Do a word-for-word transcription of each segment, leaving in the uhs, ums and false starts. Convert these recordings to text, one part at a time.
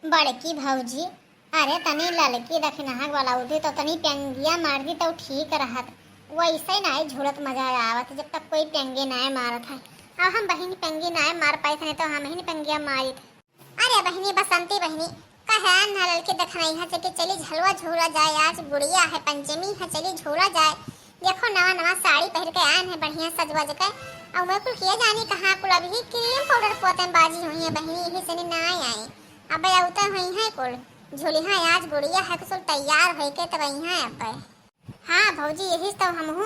बड़की भौजी, अरे तनी ललकी दखिनहा वाला उठी तो तनी पेंगिया मार दी तो ठीक रहत। वैसे नाई झूलत मजा आवत जब तक कोई पेंगे नाई मारत है। अब हम बहिनी पेंगी नाई मार पाई थे, नहीं तो हम ही पेंगिया मारी थे। अरे बहिनी बसंती बहिनी, कहे न ललकी दखिनहा से कि चली झलवा झूला जाए, आज गुड़िया है, पंचमी है, चली झूला जाए। देखो नवा नवा साड़ी पहिर के आयन है बढ़िया सजवज के। और मैं कुल किए जानी कहाँ कुल अभी क्रीम पाउडर पोते में बाजी हुई है बहिनी, यही से नहीं आए। अब अउते हुई है कुल। झूली हाँ आज गुड़िया है कुल तैयार होई के तब आई है अब। हाँ भौजी, यही तो हमहू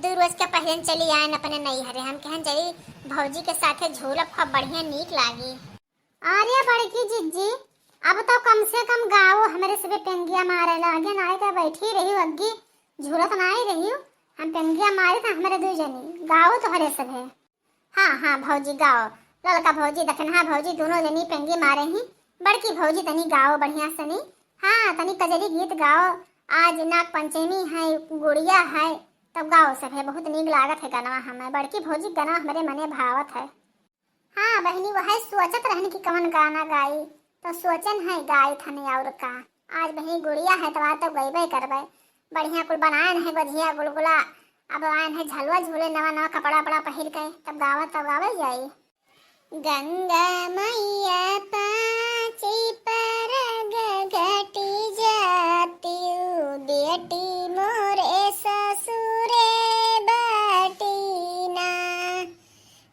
दू रोज के पहले चली आयन अपने नैहरे। हम कहन चली भौजी के साथे झूलब खूब बढ़िया नीक लागी। अरे बड़की जिज्जी, अब तो कम से कम गाओ, हमरे सबे पेंगिया मारे लागे, नाई तो बैठी रही अग्गी, झूलत नाई रही। हम पेंगिया मारे था हमरे दू जनी, गाओ तोहरे सबे। हाँ हाँ भौजी गाओ, ललका भौजी दखिनहा भौजी दोनों जनी पेंगी मारे ही। बड़की भौजी तनी गाओ बढ़िया सनी। हाँ तनी कजरी गीत गाओ, आज नाग पंचमी है, गुड़िया है, तब गाओ सभे, बहुत नीक लागत है गनवा हमें। बड़की भौजी गनवा हमरे मने भावत है। हाँ बहिनी, वह सोचत रहन कि कवन गाना गाई, तो सोचन है गाई थने और का। आज बहिनी गुड़िया है, तो आज तो गईबे करबे। बढ़िया कुल बनायन है गोझिया गुलगुला, अब आयन है झलवा झूले नवा नवा कपड़ा वपड़ा पहिर के, तब गावत तब गावे जाई। गंगा मैया पाँची परग घटी जातिउ, बेटी मोरे ससुरे बाटी ना।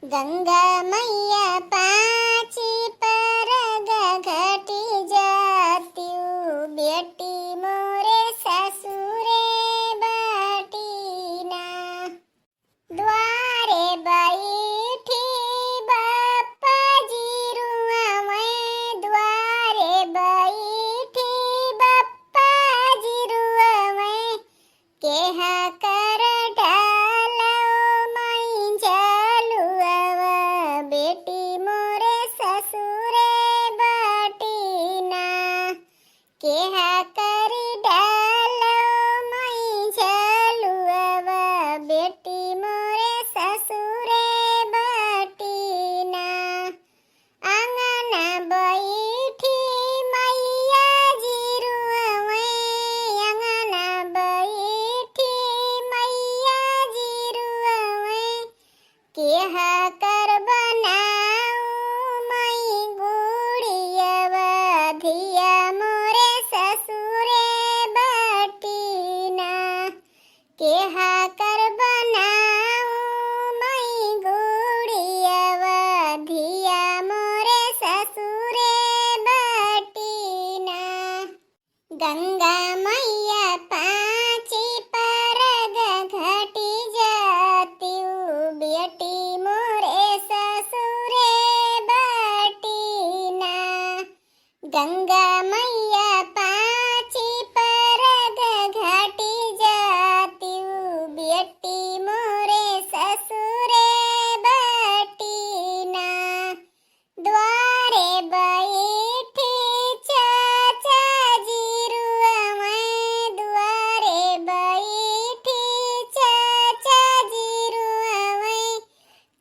गंगा मैया पाँची परग घटी जातिउ, बेटी मोरे ससुरे बाटी ना। द्वारे बैठी बप्पा जी रुआवै, द्वारे बैठी बप्पा जी रुआवै, केहा कर डालो माई झलुआवा, बेटी मोरे ससुरे बाटी ना। केहा कर डालो माई झलुआवा, बेटी मोरे ससुरे बाटी ना। आंगन बैठी मैया जी रुआवै, आंगन बैठी मैया जी रुआवै, केहा कर बनाऊ माई गुड़ियावा, धिया मोरे ससुरे बाटी ना। केहा कर बनाऊ माई गुड़ियावा, धिया मोरे ससुरे बाटी ना। गंगा मैया पाँची परग घटी जातिउ, बेटी मोरे ससुरे बाटी ना। गंगा मैया पाँची परग घटी जातिउ, बेटी मोरे ससुरे बाटी ना। द्वारे बैठी चाचा जी रुआवै, द्वारे बैठी चाचा जी रुआवै,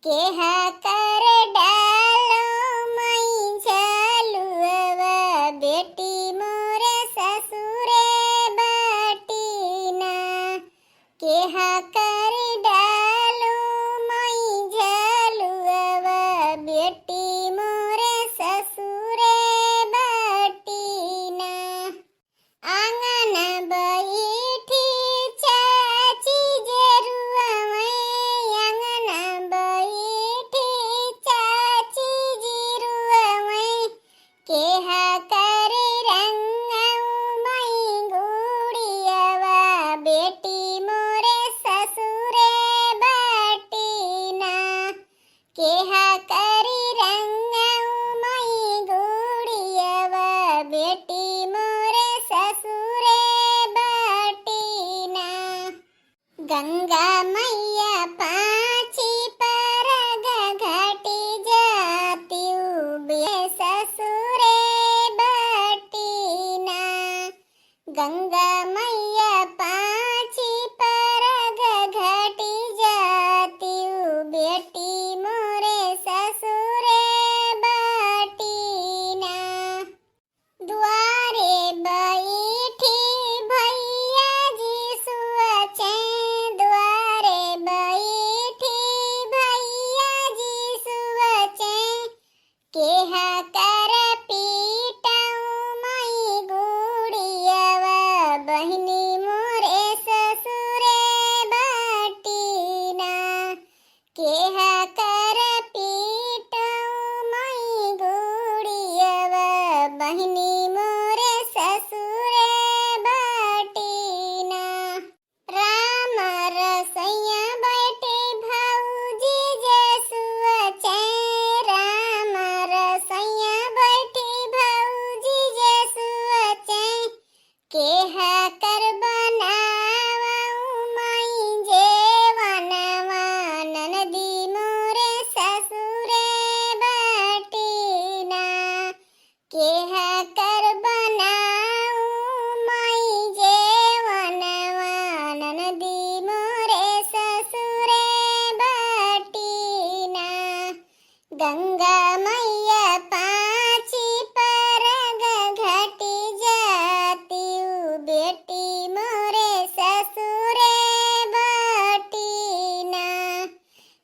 केहा कर डालो माई झलुआवा, बेटी मोरे ससुरे बाटी ना। केहा कर डालो माई झलुआवा, बेटी मोरे ससुरे बाटी ना। आंगन बैठी चाची जे रुआवै, आंगन बैठी चाची जी रुआवै, केहा कर रंगाऊ माई गुड़ियावा, बेटी मोरे ससुरे बाटी ना। केहा कर रंगाऊ माई गुड़ियावा, बेटी मोरे ससुरे बाटी ना। गंगा मैया पाँची परग घटी जातिउ, बे ससुरे बाटी ना। गंगा मैया पाँची परग घटी जातिउ, बेटी मोरे ससुरे बाटी ना। बहिनी मोरे ससुरे बाटी ना, राम रसैया बैठी भौजी जे सुअचै, राम रसैया बैठी भौजी जे सुअचै, केह कर बनावउ माई जेवनवा, ननदी मोरे ससुरे बाटी ना, केह कर बनावउ माई जेवनवा, ननदी मोरे ससुरे बाटी ना। गंगा मैया पाँची परग घटी जातिउ, बेटी मोरे ससुरे बाटी ना।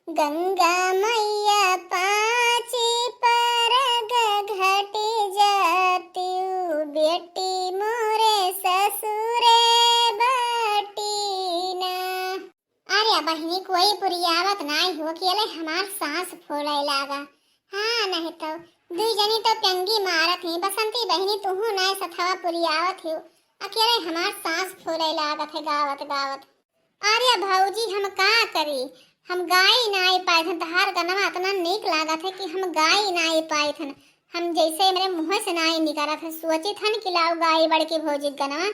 गंगा मैया पाँची परग घटी जातिउ, बेटी मोरे ससुरे बाटी ना। अरे बहिनी, कोई पुरियावत नाई हो, अकेले हमार साँस फूलै लागा। हाँ, नहीं तो दुई जनी तो पेंगी मारत ही। बसंती बहिनी, तुहू नाई सथवा पुरियावत ही, अकेले हमार साँस फूलै लागत है गावत गावत। अरे भौजी, हम का करी, हम गाई नाई पाइत हन। तहार गनवा इतना नीक लागत है कि हम गाई नाई पाइत हन। हम जैसे हमरे मुँह से नाई निकरत है, सोचित हन कि लाओ गाई बड़की भौजी के गनवा,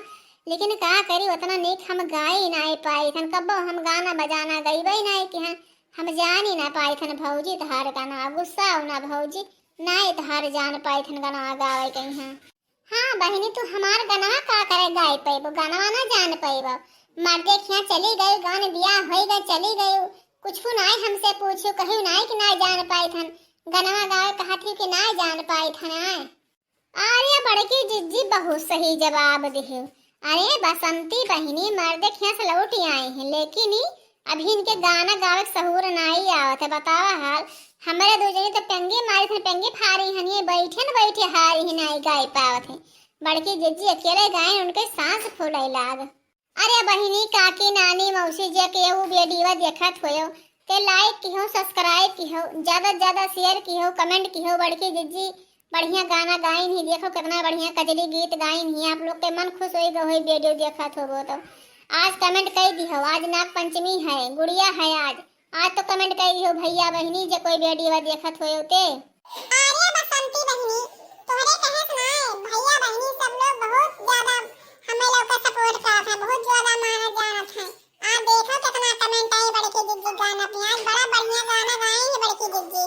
लेकिन का करी, उतना नीक हम गाई नाई पाइत हन। कब्बो हम गाना बजाना गइबै नाई कि हन, हम जानी ना पाइत हन भौजी तहार गनवा। गुस्सा हो ना भौजी, नाई तहार जान पाइत हन गनवा गावै कहीं। हाँ बहिनी, तू हमार गनवा का करे गाई पैबो, गनवा ना जान पैबो। मर्दे खिया चली गई, गान बियाह होई गए, चली गई, कुछ नाई हमसे पूछू, कही नाई कि नाई जान पाइत हन। गनवा गावे कहत ही कि नाई जान पाइत हन आए। अरे बड़की जिज्जी बहुत सही जवाब दिहे। अरे बसंती बहिनी मर्दे खिया से लौट आई हैं, लेकिन ई अभी इनके गाना गावे के सहूर नाई आवत है। बतावा हाल, हमरे दू जनी तो पेंगी मारी थन, पेंगी फारी हन, ये बैठे न बैठे हारी ही नाई गाई पावत है। बड़की जिज्जी अकेले गायन उनके साँस फूलै लाग। अरे बहिनी, काकी, नानी, मौसी, जे केहू वीडियो देखत होयो, ते like किहो, subscribe किहो, ज्यादा से ज्यादा share किहो, comment किहो। बड़की जिज्जी बढ़िया गाना गाइन ही, देखो कितना बढ़िया कजरी गीत गाइन ही। आप लोग के मन खुश होई गो होई वीडियो देखत होबो तो। आज comment कई दिहो, आज नाग पंचमी है, गुड़िया है आज। आज तो comment कई दिहो भैया बहिनी, जे कोई वीडियो देखत होयो ते। अरे बसंती बहिनी, तोहरे कहे से नाय, भैया बहिनी सब लोग बहुत ज्यादा हमें लोग का support करत है, बहुत ज्यादा मानत जानत है। आ देखो कितना comment आई बड़की जिज्जी गाना पे। आज बड़ा बढ़िया गाना गाई है बड़की जिज्जी।